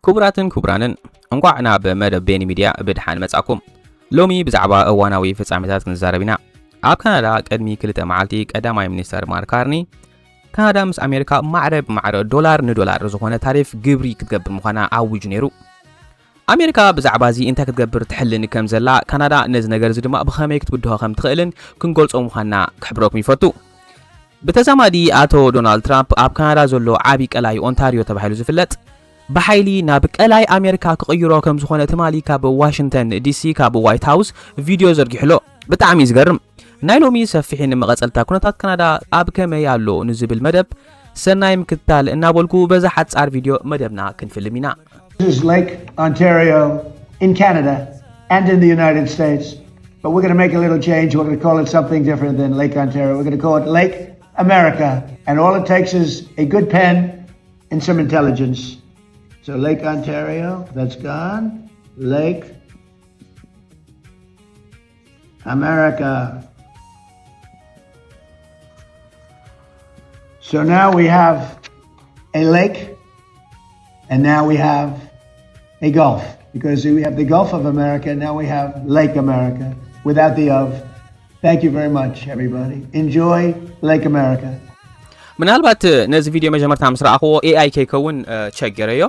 ክቡራትን ክቡራንን፣ እንቋዕ ናብ መደብ ቤኒ ሚድያ ብድሓን መጻኩም። ሎሚ ብዛዕባ እዋናዊ ፍጻሜታት ክንዛረብ ኢና። ኣብ ካናዳ ቅድሚ ክልተ መዓልቲ ቀዳማይ ሚኒስተር ማርክ ካርኒ፣ ካናዳ ምስ ኣሜሪካ ማዕረ ብማዕረ ዶላር ንዶላር ዝኾነ ታሪፍ ግብሪ ክትገብር ምዃና ኣዊጁ ነይሩ። ኣሜሪካ ብዛዕባ እዚ እንታይ ክትገብር ትሕልን ከም ዘላ፣ ካናዳ ነዚ ነገር እዚ ድማ ብኸመይ ክትብድሆ ከም ትኽእልን ክንገልጾ ምዃንና ክሕብረኩም ይፈቱ። ብተዛማዲ ኣቶ ዶናልድ ትራምፕ ኣብ ካናዳ ዘሎ ዓቢ ቀላይ ኦንታሪዮ ተባሂሉ ዝፍለጥ ብሓይሊ ናብ ቀላይ ኣሜሪካ ክቕይሮ ከም ዝኾነ ትማሊ ካብ ዋሽንግተን ዲሲ ካብ ዋይት ሃውስ ቪድዮ ዘርጊሕሎ። ብጣዕሚ እዩ ዝገርም። ናይ ሎሚ ሰፊሕን መቐጸልታ ኩነታት ካናዳ ኣብ ከመይ ኣሎ ንዝብል መደብ ሰናይ ምክትታል እናበልኩ በዛ ሓጻር ቪድዮ መደብና ክንፍልም ኢና። This is Lake Ontario in Canada and in the United States, but we're going to make a little change. We're going to call it something different than Lake Ontario. We're going to call it Lake America, and all it takes is a good pen and some intelligence. So Lake Ontario, that's gone. Lake America. So now we have a lake, and now we have a gulf, because we have the Gulf of America, and now we have Lake America without the of. Thank you very much, everybody. Enjoy Lake America. ምናልባት ነዚ ቪድዮ መጀመርታ ምስ ረኣኽዎ ኤኣይ ከይከውን ቸገረዮ።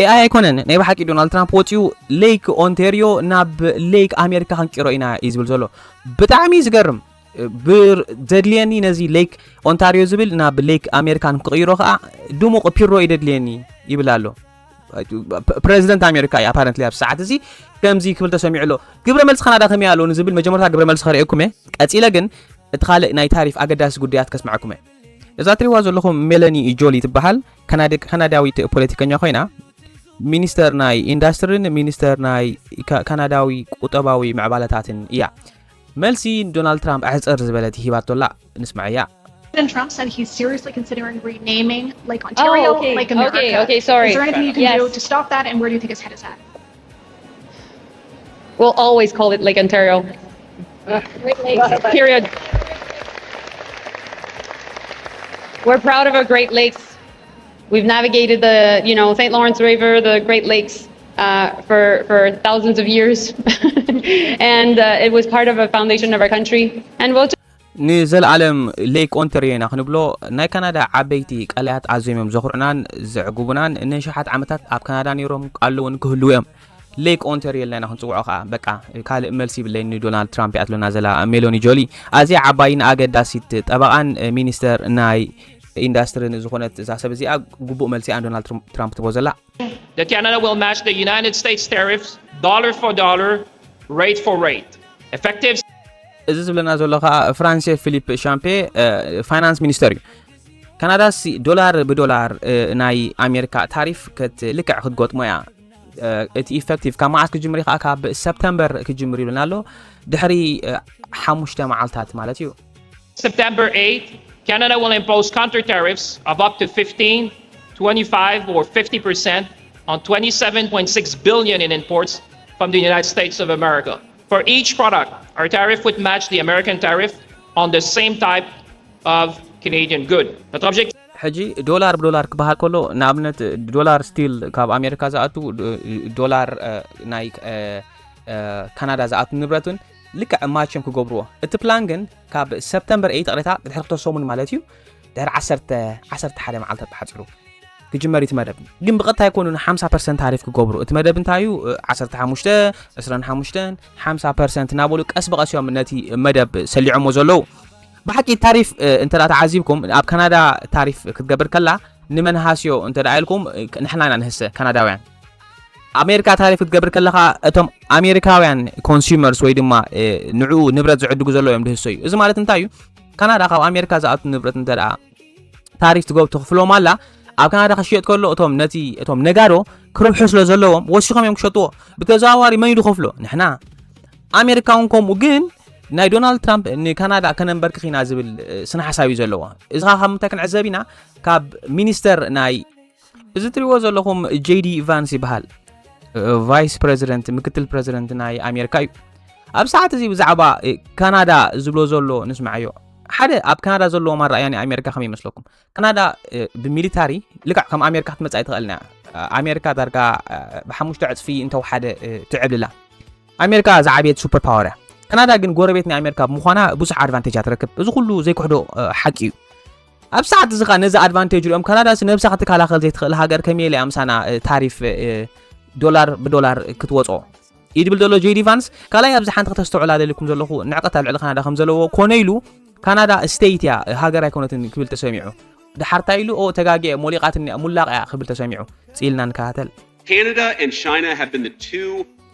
ኤኣይ ኣይኮነን፣ ናይ ብሓቂ ዶናልድ ትራምፕ ወፂኡ ሌክ ኦንቴሪዮ ናብ ሌክ ኣሜሪካ ክንቂሮ ኢና እዩ ዝብል ዘሎ። ብጣዕሚ እዩ ዝገርም። ብር ዘድልየኒ ነዚ ሌክ ኦንታሪዮ ዝብል ናብ ሌክ ኣሜሪካን ክቕይሮ ከዓ ድሙቕ ፒሮ እዩ ዘድልየኒ ይብል ኣሎ። ፕ- ፕሬዚደንት ኣሜሪካ እዩ ኣፓረንትሊ ኣብ ሰዓት እዚ ከምዚ ክብል ተሰሚዑ ኣሎ። ግብረ መልሲ ካናዳ ከመይ ኣሎ ንዝብል መጀመርታ ግብረ መልሲ ከርእየኩም እየ። ቀፂለ ግን እቲ ካልእ ናይ ታሪፍ ኣገዳሲ ጉዳያት ከስምዐኩም እየ። እዛ ትሪዋ ዘለኹም ሜለኒ ጆሊ ትበሃል። ካናድ- ካናዳዊት ፖለቲከኛ ኮይና ሚኒስተር ናይ ኢንዳስትሪን ሚኒስተር ናይ ካ- ካናዳዊ ቁጠባዊ ምዕባለታትን እያ። መልሲ ዶናልድ ትራምፕ ኣሕፅር ዝበለት ሂባቶላ። ንስማዕያ። President Trump said he's seriously considering renaming Lake Ontario okay, Lake America. okay, okay, sorry. Is there anything you can do Yes. to stop that, and where do you think his head is at? We'll always call it Lake Ontario. Period. We're proud of our Great Lakes. We've navigated the, you know, Saint Lawrence River, the Great Lakes, uh, for for thousands of years, and uh, it was part of a foundation of our country. And we'll ንዘለኣለም ሌክ ኦንተሪዮ ኢና ክንብሎ። ናይ ካናዳ ዓበይቲ ቀላያት ኣዝዮም እዮም ዘኹርዑናን ዘዕጉቡናን። ንሽሓት ዓመታት ኣብ ካናዳ ነይሮም ኣለውን ክህልዉ እዮም። ሌክ ኦንተሪዮ ኢልና ኢና ክንፅውዖ ከዓ። በቃ ካልእ መልሲ ይብለይን። ንዶናልድ ትራምፕ እያ ትብለና ዘላ ሜሎኒ ጆሊ። ኣዝያ ዓባይን ኣገዳሲት ጠበቓን ሚኒስተር ናይ ኢንዳስትሪን ዝኾነት እዛ ሰብ እዚኣ ግቡእ መልሲ እያ ንዶናልድ ትራምፕ ትቦ ዘላ። That Canada will match the United States tariffs dollar for dollar, rate for rate. Effective እዚ ዝብለና ዘሎ ከዓ ፍራንሴ ፊሊፕ ሻምፔ ፋይናንስ ሚኒስተር እዩ። ካናዳሲ ዶላር ብዶላር ናይ ኣሜሪካ ታሪፍ ልክዕ ክትገጥሞ እያ። እቲ ኢፌክቲቭ ካብ መዓስ ክጅምር እዩ ከዓ? ካብ ሰፕተምበር ክጅምር ይብለና ኣሎ። ድሕሪ ሓሙሽተ መዓልታት ማለት እዩ። September eighth, Canada will impose counter tariffs of up to fifteen, twenty-five, or fifty percent on twenty-seven point six billion in imports from the United States of America. For each product, our tariff would match the American tariff on the same type of Canadian good. Notre objectif ሕጂ ዶላር ብዶላር ክበሃል ከሎ፣ ንኣብነት ዶላር ስቲል ካብ ኣሜሪካ ዝኣቱ፣ ዶላር ናይ ካናዳ ዝኣቱ ንብረትን ልክዕ ማች እዮም ክገብርዎ። እቲ ፕላን ግን ካብ ሰፕተምበር ኤይት ቅሬታ ድሕሪ ክልተ ሰሙን ማለት እዩ፣ ድሕሪ ዓሰርተ ዓሰርተ ሓደ መዓልታት ብሓፂሩ ክጅመር እዩ እቲ መደብ። ግን ብቐጥታ ኣይኮኑን ሓምሳ ፐርሰንት ታሪፍ ክገብሩ። እቲ መደብ እንታይ እዩ? ዓሰርተ ሓሙሽተ፣ ዕስራን ሓሙሽተን፣ ሓምሳ ፐርሰንት እናበሉ ቀስ ብቐስ እዮም ነቲ መደብ ሰሊዖሞ ዘለዉ። ብሓቂ ታሪፍ እንተ ተዓዚብኩም፣ ኣብ ካናዳ ታሪፍ ክትገብር ከላ ንመን ሃስዮ እንተ ኢልኩም፣ ንሕና ኢና ንህሰ ካናዳውያን። ኣሜሪካ ታሪፍ ክትገብር ከለኻ እቶም ኣሜሪካውያን ኮንሱመርስ ወይ ድማ ንዕኡ ንብረት ዝዕድጉ ዘለዉ እዮም ድህሰዩ። እዚ ማለት እንታይ እዩ? ካናዳ ካብ ኣሜሪካ ዝኣቱ ንብረት እንተ ታሪፍ ትገብ ትኽፍሎም ኣላ። ኣብ ካናዳ ክሽየጥ ከሎ እቶም ነቲ እቶም ነጋዶ ክረብሑ ስለ ዘለዎም ወሲኾም እዮም ክሸጥዎ። ብተዘዋዋሪ መን እዩ ዝኸፍሎ? ንሕና። ኣሜሪካ እውን ከምኡ። ግን ናይ ዶናልድ ትራምፕ ንካናዳ ከነንበርክኽ ኢና ዝብል ስነ ሓሳብ እዩ ዘለዎ። እዚ ከዓ ካብ ምንታይ ክንዕዘብ ኢና? ካብ ሚኒስተር ናይ እዚ ትሪእዎ ዘለኹም ጄዲ ቫንስ ይበሃል። ቫይስ ፕሬዚደንት፣ ምክትል ፕሬዚደንት ናይ ኣሜሪካ እዩ። ኣብ ሰዓት እዚ ብዛዕባ ካናዳ ዝብሎ ዘሎ ንስምዓዮ። ሓደ ኣብ ካናዳ ዘለዎም ኣረኣእያ ናይ ኣሜሪካ ከመይ ይመስለኩም? ካናዳ ብሚሊታሪ ልክዕ ከም ኣሜሪካ ክትመጽእ ኣይትኽእልን እያ። ኣሜሪካ ዳርጋ ብሓሙሽተ ዕፅፊ እንተወሓደ ትዕብልላ። ኣሜሪካ ዝዓብየት ሱፐር ፓወር እያ። ካናዳ ግን ጎረቤት ናይ ኣሜሪካ ብምዃና ብዙሕ ኣድቫንቴጅ ትረክብ። እዚ ኩሉ ዘይክሕዶ ሓቂ እዩ። ኣብ ሰዓት እዚ ኸዓ ነዚ ኣድቫንቴጅ ሪኦም ካናዳ ነብሳ ክትከላኸል ዘይትኽእል ሃገር ከመይ ኢለ ምሳና ታሪፍ ዶላር ብዶላር ክትወፅኦ ኢድብል ዘሎ ጄዲ ቫንስ። ካልኣይ ኣብዚ ሓንቲ ከተስተውዕላ ደሊኩም ዘለኹ ንዕቀት ኣብ ልዕሊ ካናዳ ከም ዘለዎ ኮነ ኢሉ ካናዳ ስቴት እያ ሃገር ኣይኮነትን ክብል ተሰሚዑ። ድሓርታ ኢሉ ኦ ተጋጊአ ሞሊቓትኒ ሙላቕ እያ ክብል ተሰሚዑ። ጽኢልና ንከታተል። Canada and China have been the two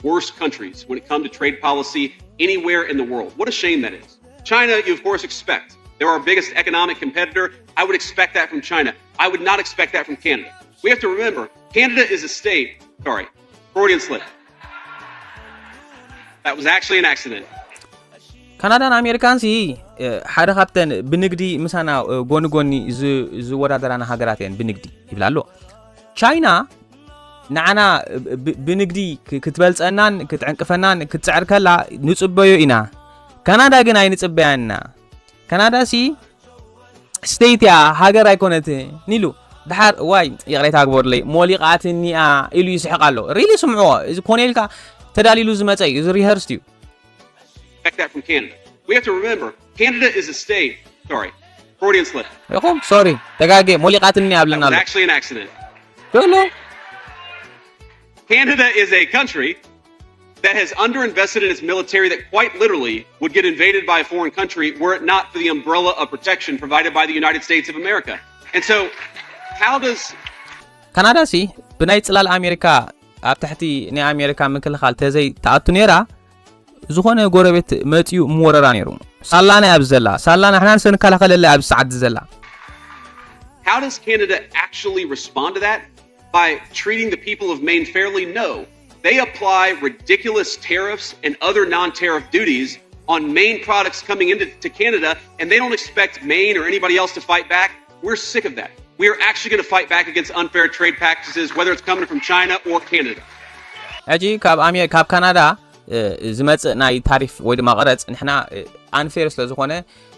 worst countries when it comes to trade policy anywhere in the world. What a shame that is. China, you of course expect. They're our biggest economic competitor. I would expect that from China. I would not expect that from Canada. We have to remember, Canada is a state. Sorry, Freudian slip. That was actually an accident. ካናዳን ኣሜሪካን ሲ ሓደ ካብተን ብንግዲ ምሳና ጎኒ ጎኒ ዝወዳደራና ሃገራት እየን ብንግዲ ይብላ ኣሎ። ቻይና ንዓና ብንግዲ ክትበልፀናን ክትዕንቅፈናን ክትፅዕር ከላ ንፅበዮ ኢና። ካናዳ ግን ኣይንፅበያን ኢና። ካናዳ ሲ ስቴት እያ ሃገር ኣይኮነትን ኢሉ ድሓር ዋይ ይቕሬታ ግበሩለይ ሞሊቓትኒ እያ ኢሉ ይስሕቕ ኣሎ። ሪሊ ስምዕዎ። እዚ ኮነ ኢልካ ተዳልዩ ዝመፀ እዩ። እዚ ሪሀርስድ እዩ። Expect that from Canada. We have to remember, Canada is a state. Sorry, Freudian slip. ኢኹም ሶሪ ተጋጌ ሞሊቓትኒ እያ That ብለና was ኣሎ። actually an accident. ቶሎ Canada is a country that has underinvested in its military that quite literally would get invaded by a foreign country were it not for the umbrella of protection provided by the United States of America. And so, how does ካናዳ ሲ ብናይ ፅላል ኣሜሪካ ኣብ ትሕቲ ናይ ኣሜሪካ ምክልኻል ተዘይ ተኣቱ ነይራ ዝኾነ ጎረቤት መፂኡ ምወረራ ነይሩ። ሳላና ኣብዚ ዘላ ሳላ ንሕና ንሰ ንከላኸለላ ኣብዚ ሰዓት ዘላ How does Canada actually respond to that? By treating the people of Maine fairly? No. They apply ridiculous tariffs and other non tariff duties on Maine products coming into to Canada, and they don't expect Maine or anybody else to fight back. We're sick of that. We are actually going to fight back against unfair trade practices, whether it's coming from China or Canada. ሕጂ ካብ ኣሜ ካብ ካናዳ ዝመፅእ ናይ ታሪፍ ወይ ድማ ቅረፅ ንሕና ኣንፌር ስለ ዝኾነ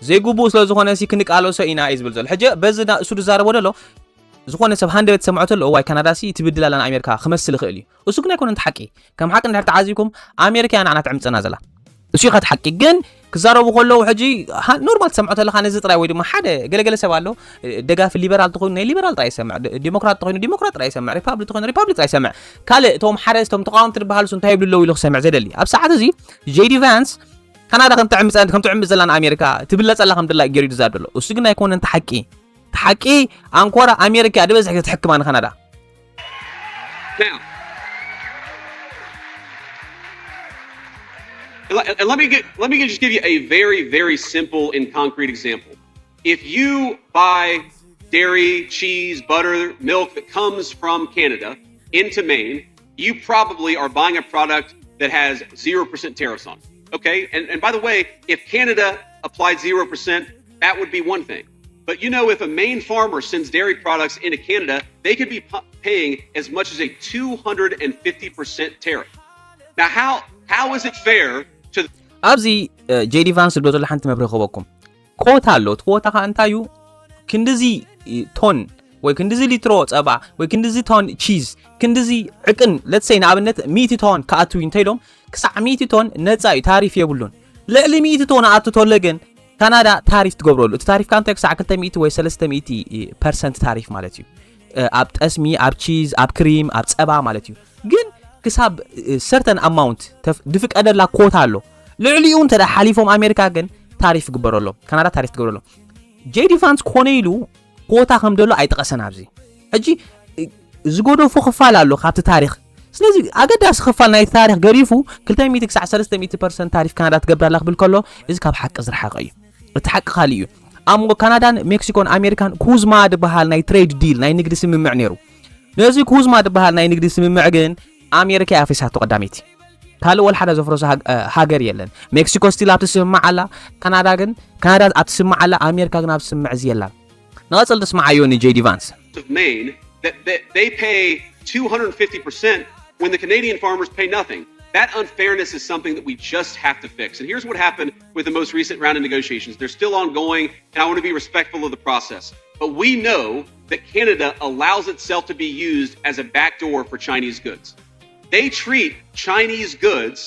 ዘይግቡእ ስለ ዝኾነ ሲ ክንቃለሶ ኢና እዩ ዝብል ዘሎ። ሕጂ በዚ እሱ ዝዛረቦ ዘሎ ዝኾነ ሰብ ሃንደበት ሰምዖ ተሎ እዋይ ካናዳ ሲ ትብድል ኣላ ንኣሜሪካ ክመስል ይኽእል እዩ። እሱ ግን ኣይኮነን እቲ ሓቂ። ከም ሓቂ እንድሕር ተዓዚብኩም ኣሜሪካ እያ ንዓና ትዕምፀና ዘላ። እሱ እዩ እቲ ሓቂ። ግን ክዛረቡ ከለዉ ሕጂ ኖርማል ትሰምዖ ተለካ ነዚ ጥራይ ወይ ድማ ሓደ ገለገለ ሰብ ኣሎ ደጋፊ ሊበራል ተኾይኑ ናይ ሊበራል ጥራይ ይሰምዕ፣ ዲሞክራት ተኾይኑ ዲሞክራት ጥራይ ይሰምዕ፣ ሪፓብሊክ ተኾይኑ ሪፓብሊክ ጥራይ ይሰምዕ። ካልእ እቶም ሓደ እቶም ተቃወምቲ ዝበሃሉ እንታይ ይብሉ ኣለዉ ኢሉ ክሰምዕ ዘደሊ። ኣብ ሰዓት እዚ ጄዲ ቫንስ ካናዳ ከም ትዕምፀ ከም ትዕምፅ ዘላ ንኣሜሪካ ትብለፀላ ከም ድላ ገይሩ ይዛብ ዘሎ። እሱ ግን ኣይኮነን እቲ ሓቂ። እቲ ሓቂ ኣንኮራ ኣሜሪካ እያ ዝበዝሕ ግዜ ትሕክማ ንካናዳ። Now, and let- and let me get, let me just give you a very, very simple and concrete example. If you buy dairy, cheese, butter, milk that comes from Canada into Maine, you probably are buying a product that has zero percent tariffs on it. Okay? And, and by the way, if Canada applied zero percent, that would be one thing. But you know, if a Maine farmer sends dairy products into Canada, they could be p- paying as much as a two hundred fifty percent tariff. Now, how how is it fair to ኣብዚ ጄዲ ቫንስ ዝብሎ ዘሎ ሓንቲ መብርሂ ክህበኩም። ኮታ ኣሎ። እቲ ኮታ ከዓ እንታይ እዩ? ክንድዚ ቶን ወይ ክንድዚ ሊትሮ ፀባ ወይ ክንድዚ ቶን ቺዝ ክንድዚ ዕቅን ለትሰይ ንኣብነት ሚእቲ ቶን ክኣትው እዩ እንተኢሎም ክሳዕ ሚእቲ ቶን ነፃ እዩ፣ ታሪፍ የብሉን። ልዕሊ ሚእቲ ቶን ኣቱ ተሎ ግን ካናዳ ታሪፍ ትገብረሉ። እቲ ታሪፍ ከዓ እንታይ ክሳዕ ክልተ ሚእቲ ወይ ሰለስተ ሚእቲ ፐርሰንት ታሪፍ ማለት እዩ። ኣብ ጠስሚ፣ ኣብ ቺዝ፣ ኣብ ክሪም፣ ኣብ ፀባ ማለት እዩ። ግን ክሳብ ሰርተን ኣማውንት ዝፍቀደላ ኮታ ኣሎ። ልዕሊኡ እንተ ሓሊፎም ኣሜሪካ ግን ታሪፍ ይግበረሎም፣ ካናዳ ታሪፍ ትገብረሎም። ጄዲ ቫንስ ኮነ ኢሉ ኮታ ከም ደሎ ኣይጠቐሰን ኣብዚ። ሕጂ ዝገደፎ ክፋል ኣሎ ካብቲ ታሪክ። ስለዚ ኣገዳሲ ክፋል ናይቲ ታሪክ ገዲፉ ክልተ ሚእቲ ክሳዕ ሰለስተ ሚእቲ ፐርሰንት ታሪፍ ካናዳ ትገብራላ ክብል ከሎ እዚ ካብ ሓቂ ዝረሓቐ እዩ። እቲ ሓቂ ካልእ እዩ። ኣብ መንጎ ካናዳን ሜክሲኮን ኣሜሪካን ኩዝማ ዝበሃል ናይ ትሬድ ዲል ናይ ንግዲ ስምምዕ ነይሩ። ነዚ ኩዝማ ዝበሃል ናይ ንግዲ ስምምዕ ግን ኣሜሪካ እያ ኣፍሪሳቶ ቀዳመይቲ። ካልእ ወላ ሓደ ዘፍረሶ ሃገር የለን። ሜክሲኮ ስቲል ኣብቲ ስምምዕ ኣላ፣ ካናዳ ግን ካናዳ ኣብቲ ስምምዕ ኣላ፣ ኣሜሪካ ግን ኣብቲ ስምምዕ እዚ የላን። ንቐፅል ተስምዓዮ ንጄዲ ቫንስ። of Maine that, that they pay two hundred fifty percent when the Canadian farmers pay nothing. That unfairness is something that we just have to fix. And here's what happened with the most recent round of negotiations. They're still ongoing, and I want to be respectful of the process. But we know that Canada allows itself to be used as a backdoor for Chinese goods. They treat Chinese goods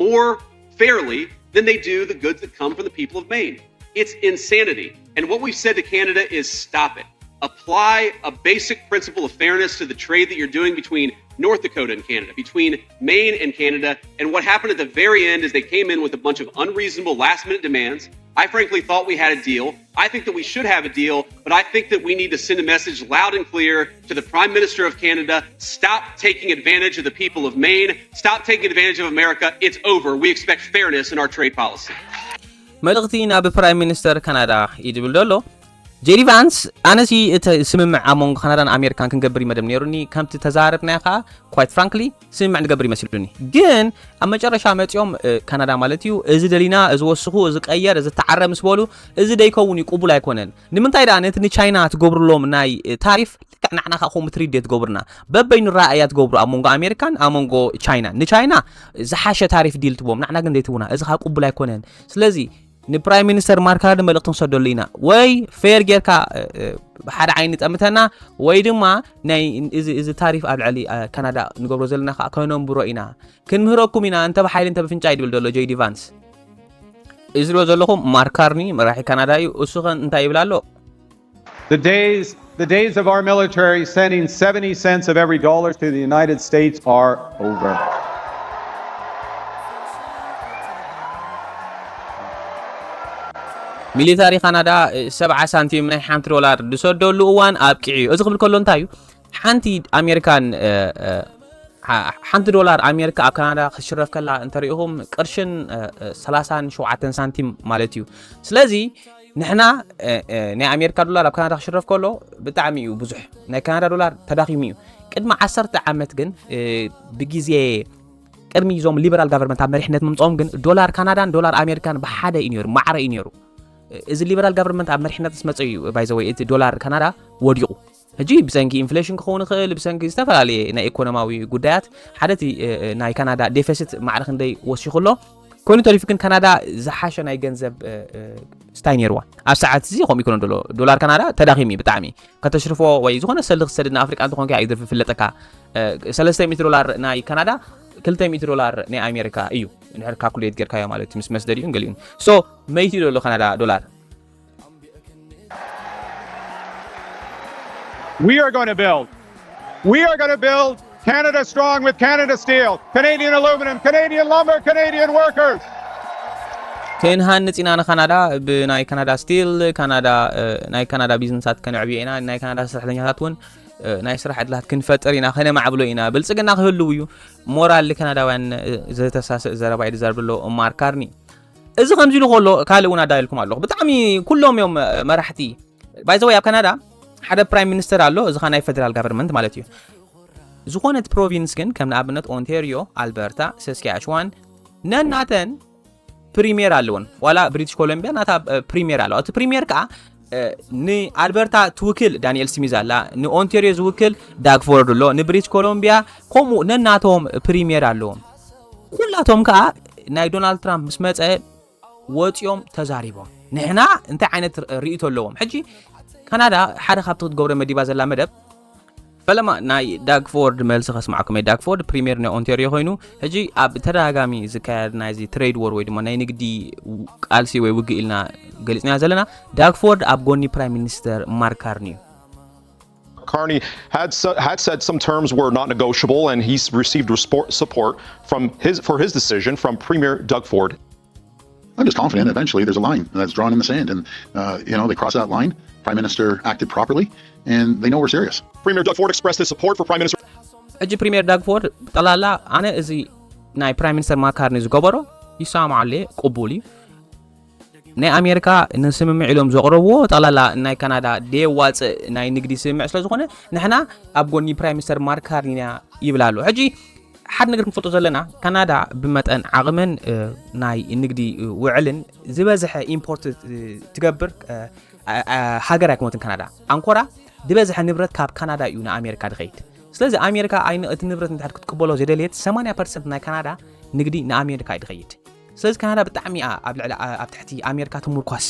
more fairly than they do the goods that come from the people of Maine. It's insanity. And what we've said to Canada is stop it. Apply a basic principle of fairness to the trade that you're doing between North Dakota and Canada, between Maine and Canada. And what happened at the very end is they came in with a bunch of unreasonable last minute demands. I frankly thought we had a deal. I think that we should have a deal, but I think that we need to send a message loud and clear to the Prime Minister of Canada. Stop taking advantage of the people of Maine. Stop taking advantage of America. It's over. We expect fairness in our trade policy. መልእኽቲ ናብ ፕራይም ሚኒስተር ካናዳ እዩ ዝብል ዘሎ። ጄዲ ቫንስ፣ ኣነሲ እቲ ስምምዕ ኣብ መንጎ ካናዳን ኣሜሪካን ክንገብር እዩ መደብ ነይሩኒ። ከምቲ ተዛረብናዮ ከዓ፣ ኳይት ፍራንክሊ፣ ስምምዕ ንገብር ይመስሉኒ። ግን ኣብ መጨረሻ መፂኦም፣ ካናዳ ማለት እዩ፣ እዚ ደሊና፣ እዚ ወስኹ፣ እዚ ቀየር፣ እዚ ተዓረ ምስ በሉ፣ እዚ ደይከውን እዩ፣ ቅቡል ኣይኮነን። ንምንታይ ደኣ ነቲ ንቻይና ትገብሩሎም ናይ ታሪፍ ልክዕ ንዓና ከዓ ከምኡ ትሪት ደይ ትገብሩና? በበይኑ ረኣያ ትገብሩ ኣብ መንጎ ኣሜሪካን ኣብ መንጎ ቻይና። ንቻይና ዝሓሸ ታሪፍ ዲል ትቦም፣ ንዓና ግን ዘይትቡና። እዚ ከዓ ቅቡል ኣይኮነን። ስለዚ ንፕራይም ሚኒስተር ማርክ ካርኒ መልእኽቲ ክንሰደሉ ኢና። ወይ ፌር ጌርካ ብሓደ ዓይኒ ጠምተና፣ ወይ ድማ ናይ እዚ ታሪፍ ኣብ ልዕሊ ካናዳ ንገብሮ ዘለና ከዓ ከነንብሮ ኢና። ክንምህረኩም ኢና፣ እንተ ብሓይሊ እንተ ብፍንጫ ይድብል ዘሎ ጄዲ ቫንስ። እዚ ዝሪኦ ዘለኹም ማርክ ካርኒ መራሒ ካናዳ እዩ። እሱ ኸ እንታይ ይብል ኣሎ? The days, the days of our military sending seventy cents of every dollar to the United States are over. ሚሊታሪ ካናዳ ሰብዓ ሳንቲም ናይ ሓንቲ ዶላር ዝሰደሉ እዋን ኣብቂዑ እዩ። እዚ ክብል ከሎ እንታይ እዩ? ሓንቲ ኣሜሪካን ሓንቲ ዶላር ኣሜሪካ ኣብ ካናዳ ክሽረፍ ከላ እንተሪኢኹም ቅርሽን ሰላሳን ሸውዓተን ሳንቲም ማለት እዩ። ስለዚ ንሕና ናይ ኣሜሪካ ዶላር ኣብ ካናዳ ክሽረፍ ከሎ ብጣዕሚ እዩ ብዙሕ። ናይ ካናዳ ዶላር ተዳኺሙ እዩ። ቅድሚ ዓሰርተ ዓመት ግን ብግዜ ቅድሚ እዞም ሊበራል ጋቨርመንት ኣብ መሪሕነት ምምፅኦም ግን ዶላር ካናዳን ዶላር ኣሜሪካን ብሓደ እዩ ነይሩ፣ ማዕረ እዩ ነይሩ። እዚ ሊበራል ጋቨርመንት ኣብ መሪሕነት ምስ መፀ እዩ ባይዘወይ እቲ ዶላር ካናዳ ወዲቑ። ሕጂ ብሰንኪ ኢንፍሌሽን ክኸውን ይኽእል፣ ብሰንኪ ዝተፈላለየ ናይ ኢኮኖማዊ ጉዳያት ሓደ እቲ ናይ ካናዳ ዴፌሲት ማዕረ ክንደይ ወሲኹ ኣሎ። ኮይኑ ተሪፉ ግን ካናዳ ዝሓሸ ናይ ገንዘብ ስታይ ነይርዋ። ኣብ ሰዓት እዚ ከምኡ ይኮነ ዘሎ ዶላር ካናዳ ተዳኺሙ እዩ ብጣዕሚ። ከተሽርፎ ወይ ዝኾነ ሰልዲ ክትሰድድ ንኣፍሪቃ እንተኾንካ እዩ ዝፍለጠካ። ሰለስተ ሚእቲ ዶላር ናይ ካናዳ ክልተ ሚእቲ ዶላር ናይ ኣሜሪካ እዩ። እንድሕር ካልኩሌት ጌርካዮ ማለት እዩ ምስ መስደዲኡን ገሊኡን። ሶ መይቲ ዘሎ ካናዳ ዶላር። We are going to build. We are going to build Canada strong with Canada steel, Canadian aluminum, Canadian lumber, Canadian workers. ክንሃንፅ ኢና ንካናዳ ብናይ ካናዳ ስቲል፣ ካናዳ ናይ ካናዳ ቢዝነሳት ከነዕብዮ ኢና፣ ናይ ካናዳ ሰራሕተኛታት እውን ናይ ስራሕ ዕድላት ክንፈጥር ኢና፣ ከነማዕብሎ ኢና፣ ብልፅግና ክህልው እዩ። ሞራል ካናዳውያን ዘተሳስእ ዘረባ እዩ ዝዛረብ ዘሎ ማርክ ካርኒ። እዚ ከምዚ ኢሉ ከሎ ካልእ እውን ኣዳልኩም ኣለኹ። ብጣዕሚ ኩሎም እዮም መራሕቲ። ባይዘወይ ኣብ ካናዳ ሓደ ፕራይም ሚኒስተር ኣሎ፣ እዚ ኸዓ ናይ ፌደራል ጋቨርንመንት ማለት እዩ። ዝኾነት ፕሮቪንስ ግን ከም ንኣብነት ኦንቴሪዮ፣ ኣልበርታ፣ ሰስኪያችዋን ነናተን ፕሪሚየር ኣለወን። ዋላ ብሪቲሽ ኮሎምቢያ ናታ ፕሪሚየር ኣለዋ። እቲ ፕሪሚየር ከዓ ንኣልበርታ ትውክል ዳንኤል ስሚዝ ኣላ፣ ንኦንቴሪዮ ዝውክል ዳግፎርድ ኣሎ፣ ንብሪቲሽ ኮሎምቢያ ከምኡ ነናቶም ፕሪሚየር ኣለዎም። ኩላቶም ከዓ ናይ ዶናልድ ትራምፕ ምስ መፀ ወፂኦም ተዛሪቦም። ንሕና እንታይ ዓይነት ርእይቶ ኣለዎም? ሕጂ ካናዳ ሓደ ካብቲ ክትገብሮ መዲባ ዘላ መደብ ፈለማ ናይ ዳግፎርድ መልሲ ከስማዕኩም። ዳግፎርድ ፕሪሚየር ናይ ኦንቴሪዮ ኮይኑ ሕጂ ኣብ ተደጋጋሚ ዝካየድ ናይዚ ትሬድ ወር ወይ ድማ ናይ ንግዲ ቃልሲ ወይ ውግእ ኢልና ገሊፅና ዘለና። ዳግፎርድ ኣብ ጎኒ ፕራይም ሚኒስተር ማርክ ካርኒ እዩ። Carney had, had said some terms were not negotiable, and he's received support from his, for his decision from Premier Doug Ford. I'm just confident eventually there's a line that's drawn in the sand, and uh, you know they cross that line. Prime Minister acted properly, and they know we're serious. Premier Doug Ford expressed his support for Prime Minister. ሕጂ ፕሪሚየር ዳግፎርድ ጠላላ ኣነ እዚ ናይ ፕራይም ሚኒስተር ማርክ ካርኒ ዝገበሮ ይሰማማዓሉ እየ፣ ቅቡል እዩ። ናይ ኣሜሪካ ንስምምዕ ኢሎም ዘቕረብዎ ጠቕላላ ናይ ካናዳ ደየዋፅእ ናይ ንግዲ ስምምዕ ስለ ዝኾነ ንሕና ኣብ ጎኒ ፕራይም ሚኒስተር ማርክ ካርኒ ኢና ይብል ኣሎ። ሕጂ ሓደ ነገር ክንፈልጦ ዘለና ካናዳ ብመጠን ዓቕምን ናይ ንግዲ ውዕልን ዝበዝሐ ኢምፖርት ትገብር ሃገር ኣይኮነትን ካናዳ። ኣንኮራ ዝበዝሐ ንብረት ካብ ካናዳ እዩ ንኣሜሪካ ዝኸይድ። ስለዚ ኣሜሪካ እቲ ንብረት እንድሕር ክትቅበሎ ዘይደለየት ሰማንያ ፐርሰንት ናይ ካናዳ ንግዲ ንኣሜሪካ እዩ ዝኸይድ። ስለዚ ካናዳ ብጣዕሚ እያ ኣብ ልዕሊ ኣብ ትሕቲ ኣሜሪካ ትምርኳስ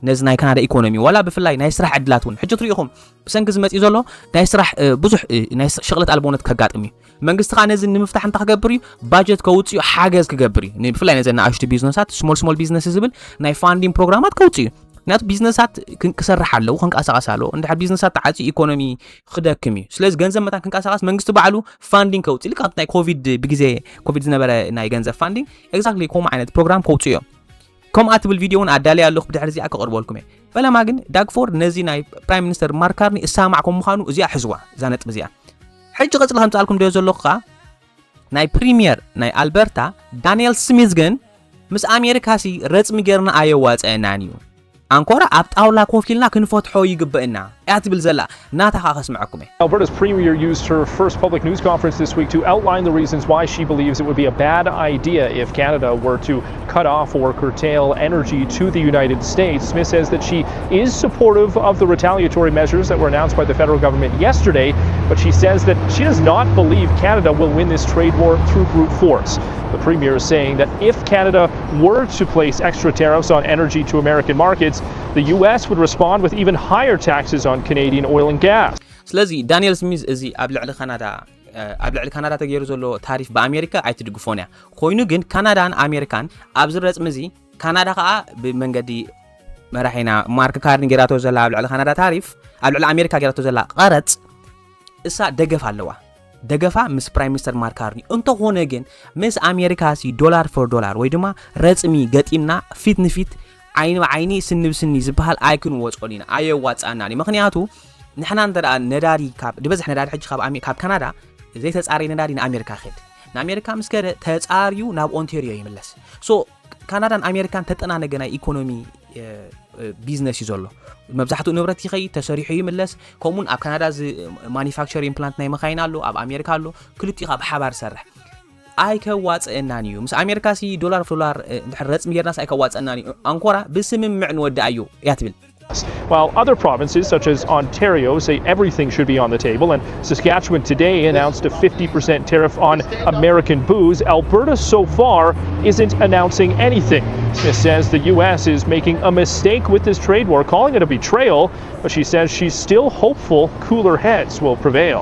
ነዚ ናይ ካናዳ ኢኮኖሚ ዋላ ብፍላይ ናይ ስራሕ ዕድላት እውን ሕጂ ትሪኢኹም ብሰንኪ ዝመፅእ ዘሎ ናይ ስራሕ ብዙሕ ናይ ሸቕለት ኣልቦነት ከጋጥም እዩ። መንግስቲ ከዓ ነዚ ንምፍታሕ እንታይ ክገብር እዩ? ባጀት ከውፅእ እዩ፣ ሓገዝ ክገብር እዩ። ብፍላይ ነዘን ንኣሽቱ ቢዝነሳት small small business ዝብል ናይ ፋንዲንግ ፕሮግራማት ከውፅእ እዩ። ምክንያቱ ቢዝነሳት ክሰርሕ ኣለዉ፣ ክንቀሳቀስ ኣለዎ። እንድሕር ቢዝነሳት ተዓፅዩ ኢኮኖሚ ክደክም እዩ። ስለዚ ገንዘብ መታን ክንቀሳቀስ መንግስቲ ባዕሉ ፋንዲንግ ከውፅእ ልክ ናይ ኮቪድ ብግዜ ኮቪድ ዝነበረ ናይ ገንዘብ ፋንዲንግ exactly ከምኡ ዓይነት ፕሮግራም ከውፅኡ እዮም። ከምኣ ትብል ቪድዮ እውን ኣዳልየ ኣለኹ፣ ብድሕሪ እዚኣ ከቕርበልኩም እየ። ፈለማ ግን ዳግ ፎርድ ነዚ ናይ ፕራይም ሚኒስተር ማርክ ካርኒ እሳማዕ ከም ምዃኑ እዚኣ ሕዝዋ፣ እዛ ነጥቢ እዚኣ። ሕጂ ቀጽሊ ከምጻልኩም ደዮ ዘለኹ ከኣ ናይ ፕሪምየር ናይ ኣልበርታ ዳንኤል ስሚዝ ግን ምስ ኣሜሪካሲ ረጽሚ ጌርና ኣየዋጸአናን እዩ። ኣንኮራ ኣብ ጣውላ ኮፍ ኢልና ክንፈትሖ ይግበእና እያ ትብል ዘላ። ናታ ከኣ ከስምዐኩም እየ። Alberta's premier used her first public news conference this week to outline the reasons why she believes it would be a bad idea if Canada were to cut off or curtail energy to the United States. Smith says that she is supportive of the retaliatory measures that were announced by the federal government yesterday, but she says that she does not believe Canada will win this trade war through brute force. The premier is saying that if Canada were to place extra tariffs on energy to American markets, the U S would respond with even higher taxes on Canadian oil and gas. ስለዚ ዳንኤል ስሚዝ እዚ ኣብ ልዕሊ ካናዳ ኣብ ልዕሊ ካናዳ ተገይሩ ዘሎ ታሪፍ ብኣሜሪካ ኣይትድግፎን እያ። ኮይኑ ግን ካናዳን ኣሜሪካን ኣብዚ ረጽሚ እዚ ካናዳ ከዓ ብመንገዲ መራሒና ማርክ ካርኒ ጌራቶ ዘላ ኣብ ልዕሊ ካናዳ ታሪፍ ኣብ ልዕሊ ኣሜሪካ ጌራቶ ዘላ ቀረጽ እሳ ደገፍ ኣለዋ። ደገፋ ምስ ፕራይም ሚኒስተር ማርክ ካርኒ። እንተኾነ ግን ምስ ኣሜሪካ ሲ ዶላር ፎር ዶላር ወይ ድማ ረጽሚ ገጢምና ፊት ንፊት ዓይኒ ብዓይኒ ስኒ ብስኒ ዝበሃል ኣይክንወጾን ኢና፣ ኣየዋጻናን እዩ። ምኽንያቱ ንሕና እንተ ደኣ ነዳዲ ካብ ዝበዝሕ ነዳዲ ሕጂ ካብ ኣሜ- ካብ ካናዳ ዘይተጻረየ ነዳዲ ንኣሜሪካ ይኸድ። ንኣሜሪካ ምስ ከደ ተጻርዩ ናብ ኦንቴሪዮ ይምለስ። ሶ ካናዳን ኣሜሪካን ተጠናነገ ናይ ኢኮኖሚ ቢዝነስ እዩ ዘሎ። መብዛሕትኡ ንብረት ይኸይድ፣ ተሰሪሑ ይምለስ። ከምኡውን ኣብ ካናዳ እዚ ማኒፋክቸሪንግ ፕላንት ናይ መኻይን ኣሎ፣ ኣብ ኣሜሪካ ኣሎ። ክልቲኡ ካብ ሓባር ሰርሕ ኣይከዋፅእናን እዩ። ምስ ኣሜሪካ ሲ ዶላር ዶላር እንድሕር ረፅሚ ጌርናስ ኣይከዋፅእናን እዩ። ኣንኮራ ብስምምዕ ንወድኣዮ እያ ትብል። While other provinces such as Ontario say everything should be on the table and Saskatchewan today announced a fifty percent tariff on American booze, Alberta so far isn't announcing anything. Smith says the U S is making a mistake with this trade war, calling it a betrayal, but she says she's still hopeful cooler heads will prevail.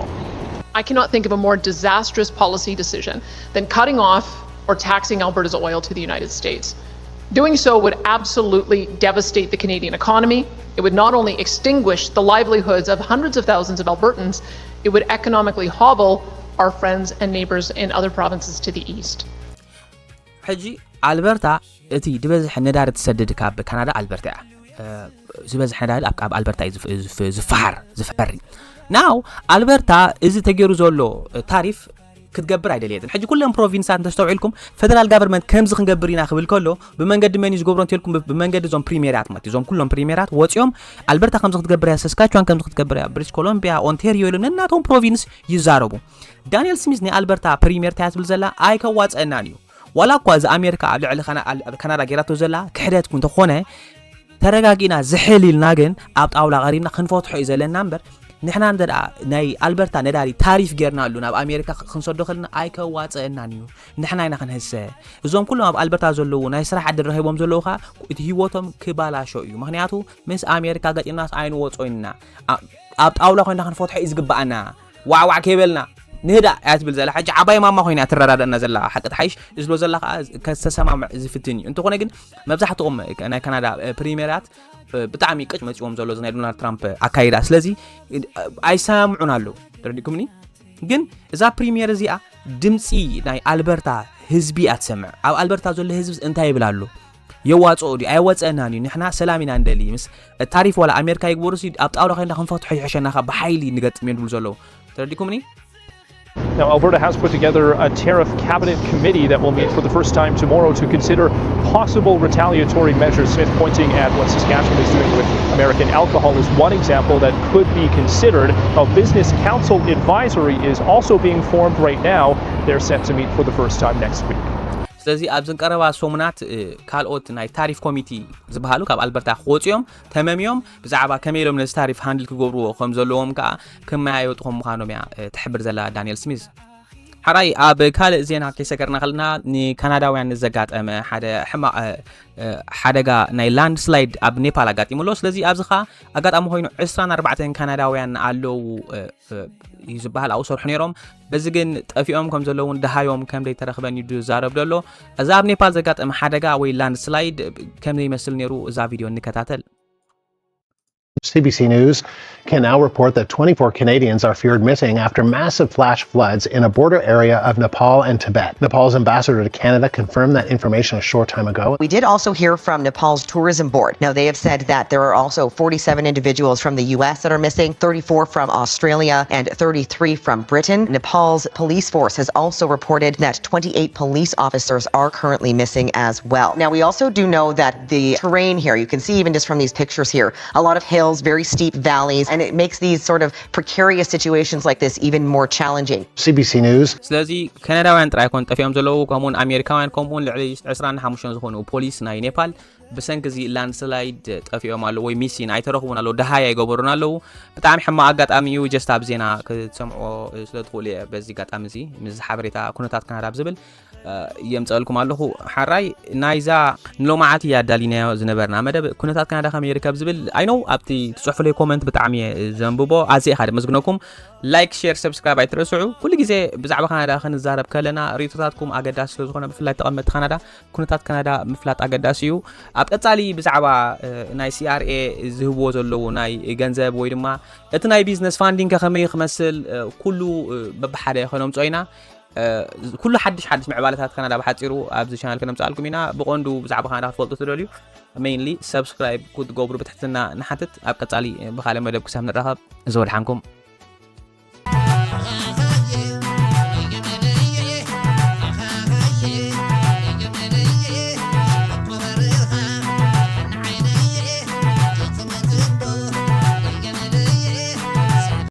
I cannot think of a more disastrous policy decision than cutting off or taxing Alberta's oil to the United States. Doing so would absolutely devastate the Canadian economy. It would not only extinguish the livelihoods of hundreds of thousands of Albertans, it would economically hobble our friends and neighbours in other provinces to the east. ሕጂ ኣልበርታ እቲ ዝበዝሕ ነዳዲ ትሰድድ ካብ ካናዳ ኣልበርታ እያ። ዝበዝሕ ነዳዲ ኣብ ኣልበርታ እዩ ዝፈሓር ዝፈሪ። ናው ኣልበርታ እዚ ተገይሩ ዘሎ ታሪፍ ክትገብር ኣይደልየትን። ሕጂ ኩለን ፕሮቪንሳት እንተስተውዒልኩም ፌደራል ጋቨርንመንት ከምዚ ክንገብር ኢና ክብል ከሎ ብመንገዲ መን እዩ ዝገብሮ እንተልኩም ብመንገዲ እዞም ፕሪሜርያት ማለት እዞም ኩሎም ፕሪሜርያት ወፂኦም ኣልበርታ ከምዚ ክትገብር እያ፣ ሰስካችዋን ከምዚ ክትገብር እያ፣ ብሪትሽ ኮሎምቢያ፣ ኦንቴሪዮ ኢሎም ነናቶም ፕሮቪንስ ይዛረቡ። ዳንኤል ስሚዝ ናይ ኣልበርታ ፕሪሜር እንታይ ትብል ዘላ ኣይከዋፀአናን እዩ። ዋላ እኳ እዚ ኣሜሪካ ኣብ ልዕሊ ካናዳ ጌራቶ ዘላ ክሕደት እንተኾነ ተረጋጊእና ዝሕል ኢልና ግን ኣብ ጣውላ ቀሪብና ክንፈትሖ እዩ ዘለና እምበር ንሕና እንተ ደኣ ናይ ኣልበርታ ነዳዲ ታሪፍ ጌርናሉ ናብ ኣሜሪካ ክንሰዶ ከለና ኣይከዋፅአናን እዩ። ንሕና ኢና ክንህሰ። እዞም ኩሎም ኣብ ኣልበርታ ዘለዉ ናይ ስራሕ ዕድል ረኺቦም ዘለዉ ከዓ እቲ ህይወቶም ክባላሾ እዩ። ምክንያቱ ምስ ኣሜሪካ ገጢምናስ ኣይንወጾ ኢና። ኣብ ጣውላ ኮይና ክንፈትሖ እዩ ዝግባኣና። ዋዕዋዕ ከይበልና ንህዳ እያ ትብል ዘላ። ሕጂ ዓባይ ማማ ኮይና እያ ትረዳደእና ዘላ። ሓቂ ትሓይሽ እዝሎ ዘላ ከዓ ከተሰማምዕ ዝፍትን እዩ። እንተኾነ ግን መብዛሕትኦም ናይ ካናዳ ፕሪሜራት ብጣዕሚ ቅጭ መፂዎም ዘሎ ናይ ዶናልድ ትራምፕ ኣካይዳ። ስለዚ ኣይሰማምዑን ኣለዉ። ተረዲእኩምኒ? ግን እዛ ፕሪሜር እዚኣ ድምፂ ናይ ኣልበርታ ህዝቢ እያ ትሰምዕ። ኣብ ኣልበርታ ዘሎ ህዝቢ እንታይ ይብል ኣሎ? የዋፅኦ ድዩ ኣየወፀአናን እዩ? ንሕና ሰላም ኢና እንደሊ ምስ ታሪፍ ዋላ ኣሜሪካ ይግበሩ ሲ ኣብ ጣውላ ኮይና ክንፈትሖ ይሕሸና ካብ ብሓይሊ ንገጥም እዮም ዝብሉ ዘለዉ። ተረዲኩምኒ? Now, Alberta has put together a tariff cabinet committee that will meet for the first time tomorrow to consider possible retaliatory measures. Smith pointing at what Saskatchewan is doing with American alcohol is one example that could be considered. A business council advisory is also being formed right now. They're set to meet for the first time next week. ስለዚ ኣብዘን ቀረባ ሰሙናት ካልኦት ናይ ታሪፍ ኮሚቲ ዝበሃሉ ካብ ኣልበርታ ክወፅኦም ተመምዮም ብዛዕባ ከመይ ኢሎም ነዚ ታሪፍ ሃንድል ክገብርዎ ከም ዘለዎም ከዓ ክመያየጡ ከም ምዃኖም እያ ትሕብር ዘላ ዳንኤል ስሚዝ። ሓራይ ኣብ ካልእ ዜና ከይሰገርና ከለና ንካናዳውያን ዘጋጠመ ሓደ ሕማቕ ሓደጋ ናይ ላንድስላይድ ኣብ ኔፓል ኣጋጢሙ ኣሎ። ስለዚ ኣብዚ ኸዓ ኣጋጣሚ ኮይኑ ዕስራን ኣርባዕተን ካናዳውያን ኣለዉ እዩ ዝበሃል ኣብኡ ሰርሑ ነይሮም። በዚ ግን ጠፊኦም ከም ዘለውን ደሃዮም ከም ዘይተረኽበን እዩ ዝዛረብ ዘሎ። እዚ ኣብ ኔፓል ዘጋጠመ ሓደጋ ወይ ላንድስላይድ ከም ዘይመስል ነይሩ እዛ ቪድዮ ንከታተል። C B C News can now report that twenty-four Canadians are feared missing after massive flash floods in a border area of Nepal and Tibet. Nepal's ambassador to Canada confirmed that information a short time ago. We did also hear from Nepal's tourism board. Now, they have said that there are also forty-seven individuals from the U S that are missing, thirty-four from Australia, and thirty-three from Britain. Nepal's police force has also reported that twenty-eight police officers are currently missing as well. Now, we also do know that the terrain here, you can see even just from these pictures here, a lot of hills, very steep valleys, and it makes these sort of precarious situations like this even more challenging. C B C News. ስለዚ ካናዳውያን ጥራይ ኣይኮን ጠፊኦም ዘለዉ፣ ከምኡውን ኣሜሪካውያን፣ ከምኡውን ልዕሊ ዕስራን ሓሙሽተን ዝኾኑ ፖሊስ ናይ ኔፓል ብሰንኪ እዚ ላንድስላይድ ጠፊኦም ኣለዉ ወይ ሚሲን ኣይተረኽቡን ኣለዉ፣ ደሃይ ኣይገበሩን ኣለዉ። ብጣዕሚ ሕማቕ ኣጋጣሚ እዩ። ጀስት ኣብ ዜና ክትሰምዕዎ ስለ ትኽእሉ እየ በዚ ኣጋጣሚ እዚ ምስ ሓበሬታ ኩነታት ካናዳ ብዝብል የምፀልኩም ኣለኹ። ሓራይ ናይዛ ንሎማዓት እያ ኣዳሊናዮ ዝነበርና መደብ ኩነታት ካናዳ ከመይ ይርከብ ዝብል ኣይነው ኣብቲ ትፅሑፍለይ ኮመንት ብጣዕሚ እየ ዘንብቦ። ኣዝየ ኢኻ ደመስግነኩም። ላይክ፣ ሼር፣ ሰብስክራይብ ኣይትረስዑ። ኩሉ ግዜ ብዛዕባ ካናዳ ክንዛረብ ከለና ርእቶታትኩም ኣገዳሲ ስለ ዝኾነ ብፍላይ ተቐመጥቲ ካናዳ ኩነታት ካናዳ ምፍላጥ ኣገዳሲ እዩ። ኣብ ቀጻሊ ብዛዕባ ናይ C R A ዝህብዎ ዘለዉ ናይ ገንዘብ ወይ ድማ እቲ ናይ ቢዝነስ ፋንዲንግ ከመይ ክመስል ኩሉ በብሓደ ከነምፅኦ ኢና። ኩሉ ሓድሽ ሓድሽ ምዕባለታት ካናዳ ብሓፂሩ ኣብዚ ቻናል ክነምፅኣልኩም ኢና። ብቐንዱ ብዛዕባ ካናዳ ክትፈልጡ ትደልዩ ሜይንሊ ሰብስክራይብ ክትገብሩ ብትሕትና ንሓትት። ኣብ ቀጻሊ ብኻልእ መደብ ክሳብ ንራኸብ ዝወድሓንኩም።